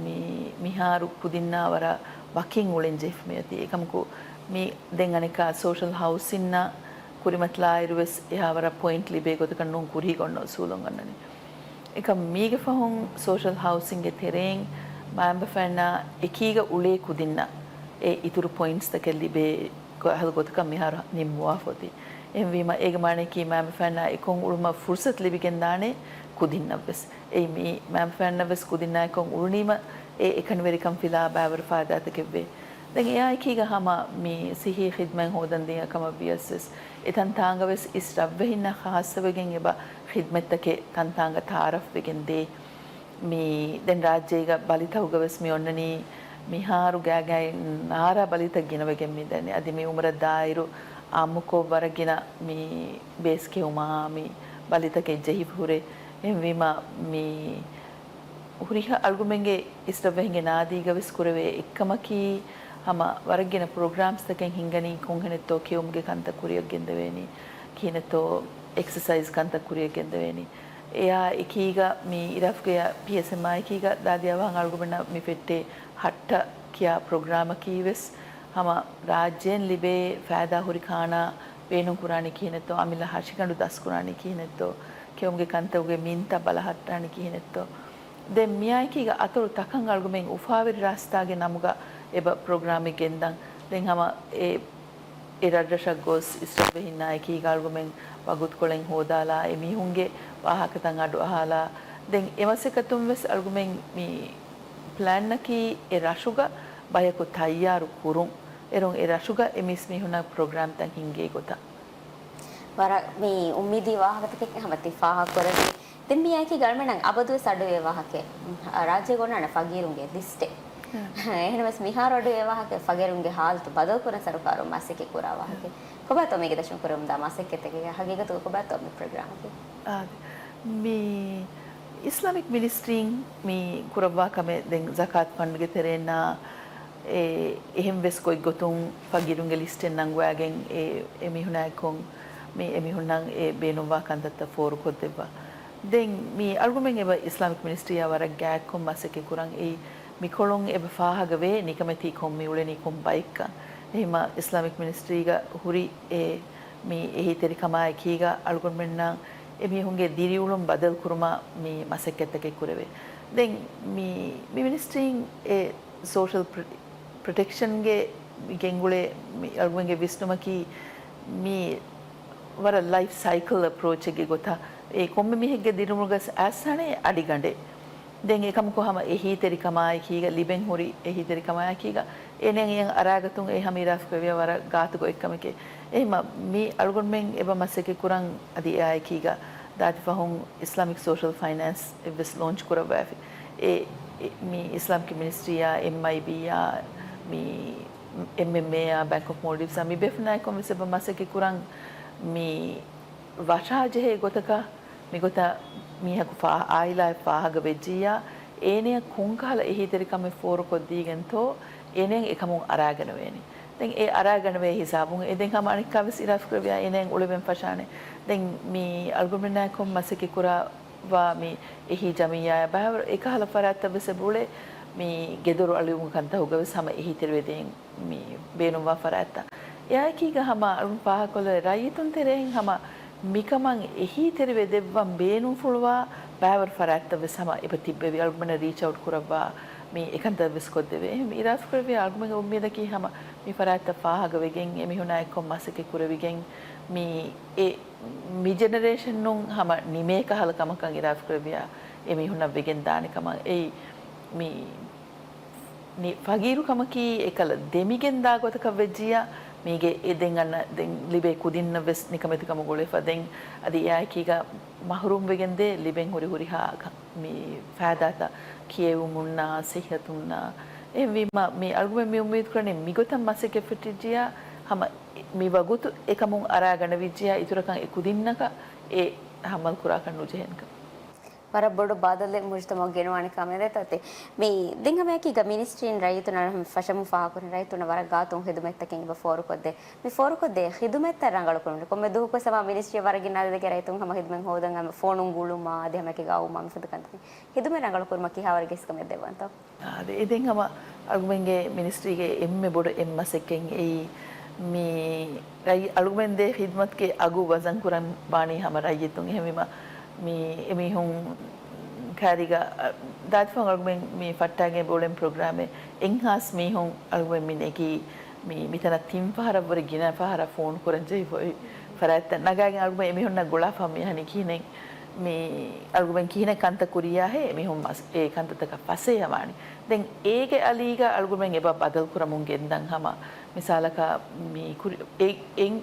މި މިހާރު ކުދިންނާ ވަރަށް ވަކިން އުޅެން ޖެހިފަ މިއޮތީ. އެކަމަކު، މި ދެން އަނެއްކާ ސޯޝަލް ހައުސިންއަށް ކުރިމަތިލާއިރުވެސް އެހާ ވަރަށް ޕޮއިންޓް ލިބޭ ގޮތަކަށް ނޫން ކުރީގަ އޮންނަ އުސޫލުން އަންނަނީ. އެކަމް މީގެ ފަހުން ސޯޝަލް ހައުސިންގެ ތެރެއިން މައިންބަފައިންނާ އެކީގަ އުޅޭ ކުދިންނަށް އެ އިތުރު ޕޮއިންޓްސްތަކެއް ލިބޭ ކަހަލަ ގޮތަކަށް މިހާރު ނިންމުވާފަ އޮތީ. އެހެންވީމަ، އޭގެ މާނައަކީ މައިންބަފައިންނާ އެކޮށް އުޅުމަށް ފުރުސަތު ލިބިގެންދާނެ ކުދިންނަށްވެސް. އެއީ މި މައިންބަފައިންނަށްވެސް ކުދިންނާއެކޮށް އުޅުނީމަ އެ އެކަނިވެރިކަން ފިލާ ބައިވަރު ފާއިދާތަކެއްވޭ. ދެން އެއާއެކީގަ ހަމަ މި ސިއްހީ ޚިދްމަތް ހޯދަންދިން އަކަމަށް ވިޔަސްވެސް، އެތަންތާނގަވެސް އިސް ރަށްވެހިންނަށް ޚާއްޞަވެގެން އެބަ ޚިދްމަތްތަކެއް ތަންތާނގަ ތައާރަފްވެގެން ދޭ. މި ދެން ރާއްޖޭގަ ބަލިތަކުގަވެސް މި އޮންނަނީ މިހާރު ގާތްގައި ނާރާ ބަލިތައް ގިނަވެގެން މި ދަނީ. އަދި މި އުމުރަށް ދާއިރު އާއްމުކޮށް ވަރަށް ގިނަ މި ބޭސް ކެއުމާ، މި ބަލިތަކެއް ޖެހިފަ ހުރޭ. އެހެންވީމަ، މި ހުރިހާ އަޅުގަނޑުމެންގެ އިސް ރަށްވެހިންގެ ނާދީގަވެސް ކުރެވޭ އެއްކަމަކީ، ހަމަ ވަރަށް ގިނަ ޕްރޮގްރާމްސްތަކެއް ހިންގަނީ ކޮންހެނެއްތޯ ކެއުމުގެ ކަންތައް ކުރިއަށް ގެންދެވޭނީ، ކިހިނެއްތޯ އެކްސަސައިޒް ކަންތައް ކުރިއަށް ގެންދެވޭނީ. އެއާ އެކީގަ މި އިރާފްގެ ޕީއެސްއެމްއާ އެކީގަ ދާދިޔާވާން އަޅުގަނޑުމެންނަށް މި ފެއްޓޭ ހައްޓަ ކިޔާ ޕްރޮގްރާމަކީ ވެސް ހަމަ ރާއްޖޭން ލިބޭ ފައިދާ ހުރި ކާނާ ބޭނުން ކުރާނީ ކިހިނެއްތޯ، އަމިއްލަ ހަށިގަނޑު ދަސްކުރާނީ ކިހިނެއްތޯ، ކެއުމުގެ ކަންތައްގެ މިންތައް ބަލަހައްޓާނީ ކިހިނެއްތޯ. ދެން މިއާއެކީގަ އަތޮޅު ތަކަށް އަޅުގަމެން އުފާވެރި ރާސްތާގެ ނަމުގަ އެބަ ޕްރޮގްރާމެއް ގެންދަން. ދެން ހަމަ އެ، އެ ރަށްރަށަށް ގޮސް އިސްރަށްވެހިންނާ އެކީގަ އަޅުގަމެން ވަގުތުކޮޅެއް ހޯދާލާ، އެ މީހުންގެ ވާހަކަތައް އަޑު އަހާލާ. ދެން އެ މަސައްކަތުން ވެސް އަޅުގަމެން މި ޕްލޭންއަކީ އެ ރަށުގަ ބަޔަކު ތައްޔާރު ކުރުން. އޭރުން އެ ރަށުގަ އެ މީސްމީހުންނަށް ޕްރޮގްރާމްތައް ހިންގޭ ގޮތަށް. ވަރަށް މި އުއްމީދީ ވާހަކަތަކެއް ހަމަ ތި ފާހަގަކުރެއްވީ. ދެން މިއާއެކީ އަޅުގަނޑަށް އަބަދުވެސް އަޑުއިވޭ ވާހަކައެއް، ރާއްޖޭގަ އޮންނާނެ ފަގީރުންގެ ލިސްޓެއް. އެހެންވެސް މިހާރު އަޑުއިވޭ ވާހަކައެއް ފަގީރުންގެ ހާލަތު ބަދަލުކުރަން ސަރުކާރުން މަސައްކަތް ކުރާ ވާހަކައެއް. ކޮބާތޯ މީގެ ދަށުން ކުރެވެމުންދާ މަސައްކަތްތަކެއް؟ ހަގީގަތުގަ ކޮބާތޯ މި ޕްރޮގްރާމަކީ؟ އާދެ. މި އިސްލާމިކް މިނިސްޓްރީން މި ކުރައްވާ ކަމެއް ދެން ޒަކާތް ފަންޑްގެ ތެރެއިންނާ އެ، އެހެން ވެސް ގޮތްގޮތުން ފަގީރުންގެ ލިސްޓެއް ނަންގަވާގެން އެ، އެމީހުނާއެކު މި އެމީހުންނަށް އެ ބޭނުންވާ ކަންތައްތައް ފޯރުކޮށްދެއްވާ. ދެން މި އަޅުގަމެން އެބަ އިސްލާމިކް މިނިސްޓްރީއާ ވަރަށް ގާތްކޮށް މަސައްކަތް ކުރަން އެއީ މިކޮޅުން އެބަ ފާހަގަވޭ ނިކަމެތީ ކޮން މި އުޅެނީ ކޮން ބައެއްކަން. އެހެންމަ އިސްލާމިކް މިނިސްޓްރީގަ ހުރި އެ މި އެހީތެރިކަމާ އެކީގަ އަޅުގަނޑުމެންނަށް އެމީހުންގެ ދިރިއުޅުން ބަދަލު ކުރުމަށް މި މަސައްކަތްތަކެއް ކުރެވޭ. ދެން މި، މި މިނިސްޓްރީން އެ ސޯޝަލް ޕްރޮ-، ޕްރޮޓެކްޝަންގެ ގެންގުޅޭ މި އަޅުގަނޑުގެ ވިސްނުމަކީ މި ވަރަށް ލައިފް ސައިކަލް އެޕްރޯޗެއްގެ ގޮތަށް އެ ކޮންމެ މީހެއްގެ ދިރިއުޅުމުގަ އައިސްސާނެ އަޑިގަނޑެއް. ދެން އެކަމަކު ހަމަ އެހީތެރިކަމާއެކީގަ، ލިބެން ހުރި އެހީތެރިކަމާއެކީގަ، އޭނައަށް އެއަށް އަރާގަތުން އެ ހަމަ އިރާފް ކުރެވިޔާ ވަރަށް ގާތުގަ އެއްކަމެކޭ. އެހެންމަ މި އަޅުގަނޑުމެން އެބަ މަސައްކަތް ކުރަން އަދި އެއާއެކީގަ ދާދި ފަހުން އިސްލާމިކް ސޯޝަލް ފައިނޭންސް އެއްވެސް ލޯންޗް ކުރައްވައިފި. އެ، އެ، މި އިސްލާމިކް މިނިސްޓްރީއާ، އެމްއައިބީއާ، މި އެމްއެމްއޭއާ، ބޭންކް އޮފް މޯލްޑިވްސްއާ މި ބޭފުޅުންނާއެކު ވެސް އެބަ މަސައްކަތް ކުރަން މި ވަށާޖެހޭ ގޮތަކަށް މިގޮތަށް މީހަކު ފާ-، އާއިލާއެއް ފާހަގަ ވެއްޖިއްޔާ، އޭނަޔަށް ކޮންކަހަލަ އެހީތެރިކަމެއް ފޯރުކޮށްދީގެންތޯ، އޭނަޔަށް އެކަމުން އަރާގަނެވޭނީ. ދެން އެ އަރާގަނެވޭ ހިސާބުން އެ ދެން ހަމަ އަނެއްކާވެސް އިރާފް ކުރެއްވިޔާ އޭނަޔަށް އުޅެވެން ފަށާނެ. ދެން މި އަޅުގަނޑުމެންނާއެކު މަސައްކަތް ކުރައްވާ މި އެހީ ޖަމިއްޔާއާ ބައިވަރު އެކަހަލަ ފަރާތްތައް ވެސް އެބައުޅޭ މި ގެދޮރު އަޅުވުމުގެ ކަންތަކުގަ ވެސް ހަމަ އެހީތެރިވެދޭން މި ބޭނުންވާ ފަރާތްތައް. އެއާއެކީގަ ހަމަ އަޅުން ފާހަގަކޮށްލެވޭ ރައްޔިތުން ތެރެއިން ހަމަ މިކަމަށް އެހީތެރިވެ ދެއްވަން ބޭނުންފުޅުވާ ބައިވަރު ފަރާތްތައް ވެސް ހަމަ އެބަ ތިއްބެވި. އަޅުގަނޑަށް ރީޗް އައުޓް ކުރައްވާ މި އެކަންތައް ވެސް ކޮށްދެވޭ. އެހެން އިރާފް ކުރެއްވި އަޅުގަނޑުގެ އުއްމީދަކީ ހަމަ މި ފަރާތްތައް ފާހަގަވެގެން އެމީހުނާ އެއްކޮށް މަސައްކަތް ކުރެވިގެން މި އެ މި ޖެނެރޭޝަނުން ހަމަ ނިމޭ ކަހަލަ ކަމަކަށް އިރާފް ކުރެއްވިޔާ އެމީހުންނަށް ވެގެން ދާނެ ކަމަށް. އެއީ މި ނި-، ފަގީރުކަމަކީ އެކަލަ ދެމިގެން ދާ ގޮތަކަށް ވެއްޖިއްޔާ، މީގެ އެ ދެން އަންނަ ދެން ލިބޭ ކުދިންނަށް ވެސް ނިކަމެތިކަމަށް ގުޅޭފަ. ދެން އަދި އެއާއެކީގަ މަހުރޫމް ވެގެންދޭ ލިބެން ހުރި ހުރިހާ ކަ-، މި ފައިދާތައް ކިޔެވުމުންނާ، ސިއްހަތުންނާ. އެހެންވީމަ، މި އަޅުގަނޑުމެން މި އުއްމީދު ކުރަނީ މިގޮތަށް މަސައްކަތް ފެއްޓިއްޖިއްޔާ، ހަމަ މި ވަގުތު އެކަމުން އަރާގަނެވިއްޖިއްޔާ، އިތުރަކަށް އެ ކުދިންނަކަށް އެ ހަމަލު ކުރާކަށް ނުޖެހޭނެކަން. ވަރަށް ބޮޑު ބަދަލެއް މުޖުތަމަޢު ގެނުވާނެ ކަމެއް ދޭތޯ. މި ދެން ހަމައެކީގަ މިނިސްޓްރީން ރައްޔިތުންނަށް ފަށަމުން ފާހަގަކުރިން ރައްޔިތުންނަށް ވަރަށް ގާތުން ޚިދުމަތްތަކެއް އެބަ ފޯރުކޮށްދޭ. މި ފޯރުކޮށްދޭ ޚިދުމަތްތައް ރަނގަޅުކުރުމަށް ކޮންމެ ދުވަހަކުވެސް ހަމަ މިނިސްޓްރީ ވަރަށް ގިނަ އަދަދެއްގެ ރައްޔިތުން ހަމަ ޚިދުމަތް ހޯދަން ހަމަ ފޯނުން ގުޅުމާ އަދި ހަމައެކީގަ އައުމާ މިފަދަ ކަންތައް. ޚިދުމަތް ރަނގަޅުކުރުމަށް ކިހާވަރެއްގެ އިސްކަމެއް ދެއްވަންތޯ؟ އާދެ، އެ ދެން ހަމަ އަޅުގަނޑުމެންގެ މިނިސްޓްރީގެ އެންމެ ބޮޑު އެއް މަސައްކަތް އެއީ މި ރައްޔި-، އަޅުގަނޑުމެން ދޭ ޚިދުމަތުގެ އަގު ވަޒަން ކުރަން ވާނީ ހަމަ ރައްޔިތުން. އެހެންވީމަ މި އެމީހުން ކައިރީގަ، އަ، ދާދިފަހުން އަޅުގަނޑުމެން މި ފައްޓާގެން ބޮޅެން ޕްރޮގްރާމެއް އެންހާސް މީހުން އަޅުގަނޑުމެން މި ނެގީ މި މިތަނަށް ތިން ފަހަރަށްވުރެ ގިނަ ފަހަރަށް ފޯނު ކުރަން ޖެހިފައި ފަރާތްތައް ނަގާގެން އަޅުގަނޑުމެން އެމީހުންނަށް ގުޅާފަ މި އަހަނީ ކިހިނެއް މި އަޅުގަނޑުމެން ކިހިނެއް ކަންތައް ކުރިޔާހޭ އެމީހުން މަސް-، އެ ކަންތައްތަކަށް ފަސޭހަވާނީ. ދެން އޭގެ އަލީގަ އަޅުގަނޑުމެން އެބަ ބަދަލު ކުރަމުން ގެންދަން ހަމަ މިސާލަކަށް މި ކުރި-، އެ-، އެއް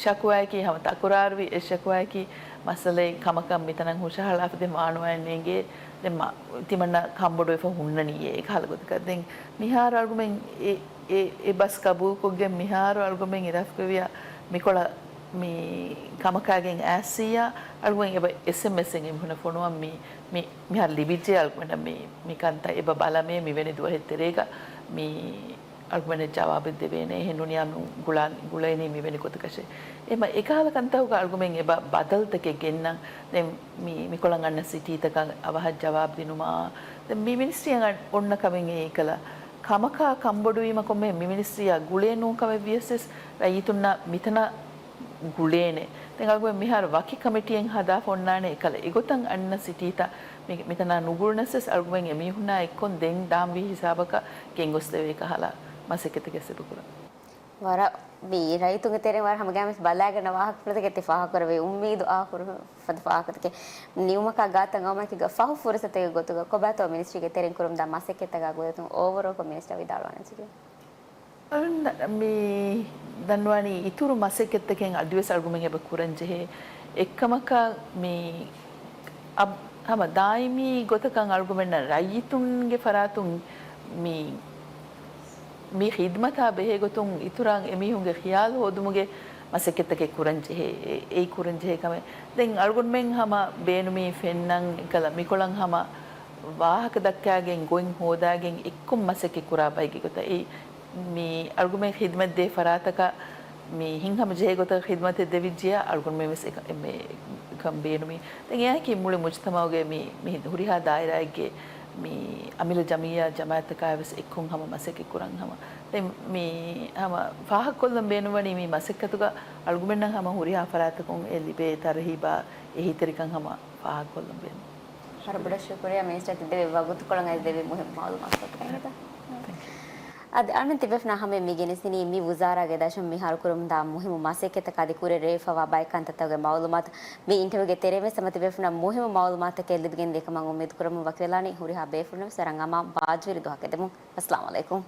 ޝަކުވާއަކީ ހަމަ ތަކުރާރުވި އެއް ޝަކުވާއަކީ މައްސަލައެއް ކަމަކަށް މިތަނަށް ހުށަހަޅާފަ ދެ މާނުވާއެއް ނޭނގޭ. ދެން މަ-، ތިމަންނަ ކަންބޮޑުވެފަ ހުންނަނީ އެ ކަހަލަ ގޮތަކަށް. ދެން މިހާރު އަޅުގަނޑުމެން އެ، އެ، އެ ބަސް ގަބޫލުކޮށްގެން މިހާރު އަޅުގަނޑުމެން އިރާދަކުރެއްވިޔާ މިކޮޅަށް މި ކަމަކާގެން އައިސްއިއްޔާ އަޅުގަނޑުމެން އެބަ އެސްއެމްއެސްއިން އެމީހުންނަށް ފޮނުވަން މި، މި، މިހާރު ލިބިއްޖެ އަޅުގަނޑަށް މި، މި ކަންތައް އެބަ ބަލަމޭ މިވެނި ދުވަހެއް ތެރޭގަ މި އަޅުގަނޑަށް ޖަވާބެއް ދެވޭނެ. އެހެން ނޫނިއްޔާ މި ގުޅާ-، ގުޅޭނީ މިވެނި ގޮތަކަށެ. އެމަ އެކަހަލަ ކަންތަކުގަ އަޅުގަނޑުމެން އެބަ ބަދަލުތަކެއް ގެންނަން. ދެން މި، މިކޮޅަށް އަންނަ ސިޓީތަކަށް އަވަހަށް ޖަވާބު ދިނުމާ، ދެން މި މިނިސްޓްރީއަށް އަން-، އޮންނަ ކަމެއް އެއީ ކަލަ ކަމަކާ ކަންބޮޑުވީމަ ކޮންމެ މި މިނިސްޓްރީއާ ގުޅޭ ނޫން ކަމެއް ވިޔަސް ވެސް ރައްޔިތުންނަށް މިތަނަށް ގުޅޭނެ. ދެން އަޅުގަނޑު މިހާރު ވަކި ކަމިޓީއެއް ހަދާފަ އޮންނާނެ އެކަލަ އެގޮތަށް އަންނަ ސިޓީތައް މި-، މިތަނާ ނުގުޅުނަސް ވެސް އަޅުގަނޑުމެން އެމީހުންނާ އެއްކޮން ދެން ދާންވީ ހިސާބަކަށް ގެންގޮސްދެވޭ ކަހަލަ މަސައްކަތެއް ވެސް އެބަ ކުރަން. ވަރަށް މި ރައްޔިތުންގެ ތެރެއިން ވަރަށް ހަމަގައިމުވެސް ބަލާގަންނަ ވާހަކަފުޅުތަކެއް ތި ފާހަގަކުރެއްވި އުއްމީދު އާކުރު ފަދަ ފާހަގަތަކެއް ނިމުމަކާ ގާތަށް އައުމަކީގަ ފަހު ފުރުސަތެއްގެ ގޮތުގަ ކޮބާތޯ މިނިސްޓްރީގެ ތެރެއިން ކުރަމުންދާ މަސައްކަތްތަކާ ގުޅޭތުން އޯވަރޯލްކޮށް މިނިސްޓަރ ވިދާޅުވާނެ ޖެހި. މި ދަންނަވާނީ އިތުރު މަސައްކަތްތަކެއް އަދިވެސް އަޅުގަނޑުމެން އެބަ ކުރަން ޖެހޭ. އެއްކަމަކަށް މި އަބް-، ހަމަ ދާއިމީ ގޮތަކަށް އަޅުގަނޑުމެންނަށް ރައްޔިތުންގެ ފަރާތުން މި، މި ޚިދްމަތާ ބެހޭގޮތުން އިތުރަށް އެމީހުންގެ ޚިޔާލު ހޯދުމުގެ މަސައްކަތްތަކެއް ކުރަން ޖެހޭ. އެ-، އެއީ ކުރަން ޖެހޭ ކަމެއް. ދެން އަޅުގަނޑުމެން ހަމަ ބޭނުމީ ފެންނަން އެކަލަ މިކޮޅަށް ހަމަ ވާހަކަ ދައްކާގެން ގޮތް ހޯދާގެން އެއްކޮށް މަސައްކަތް ކުރާ ބައެއްގެ ގޮތަށް. އެއީ މި އަޅުގަނޑުމެން ޚިދްމަތް ދޭ ފަރާތަކަށް މި ހިތްހަމަ ޖެހޭ ގޮތަށް ޚިދްމަތެއް ދެވިއްޖިޔާ އަޅުގަނޑުމެން ވެސް އެކަ-، އެ-، މި ކަން ބޭނުމީ. ދެން އެއާއެކީ މުޅި މުޖުތަމަޢުގެ މި، މި ހުރިހާ ދާއިރާއެއްގެ މި އަމިއްލަ ޖަމިއްޔާ ޖަމާޢަތްތަކާ ވެސް އެއްކޮށް ހަމަ މަސައްކަތް ކުރަން ހަމަ. ދެން މި ހަމަ ފާހަގަކޮށްލަން ބޭނުންވަނީ މި މަސައްކަތުގަ އަޅުގަނޑުމެންނަށް ހަމަ ހުރިހާ ފަރާތަކުން އެ ލިބޭ ތަރުހީބާ އެހީތެރިކަން ހަމަ ފާހަގަކޮށްލަން ބޭނުން. ވަރަށް ބޮޑަށް ޝުކުރިއްޔާ މިނިސްޓަރ ތި ދެވި ވަގުތުކޮޅަށް އަދި ދެވި މުހިއްމު މަޢުލޫމާތުތަކަށް. އަދި އަޅުގަނޑު ތިބޭފުޅުންނާ ހަމައަށް މި ގެނެސްދިނީ މި ވުޒާރާގެ ދަށުން މިހާރު ކުރަމުންދާ މުހިއްމު މަސައްކަތްތަކާ އަދި ކުރިއަށް ރޭވިފައިވާ ބައެއް ކަންތައްތަކުގެ މަޢުލޫމާތު. މި އިންޓަވިއުގެ ތެރެއިން ވެސް ހަމަ ތިބޭފުޅުންނަށް މުހިއްމު މަޢުލޫމާތުތަކެއް ލިބިގެން ދިޔަ ކަމަށް އުއްމީދު ކުރަމުން ވަކިވެލާނީ. ހުރިހާ ބޭފުޅުންނަށް ވެސް ވަރަށް އަމާން ބާއްޖަވެރި ދުވަހަކަށް ދެމުން. އައްސަލާމު ޢަލައިކުމް.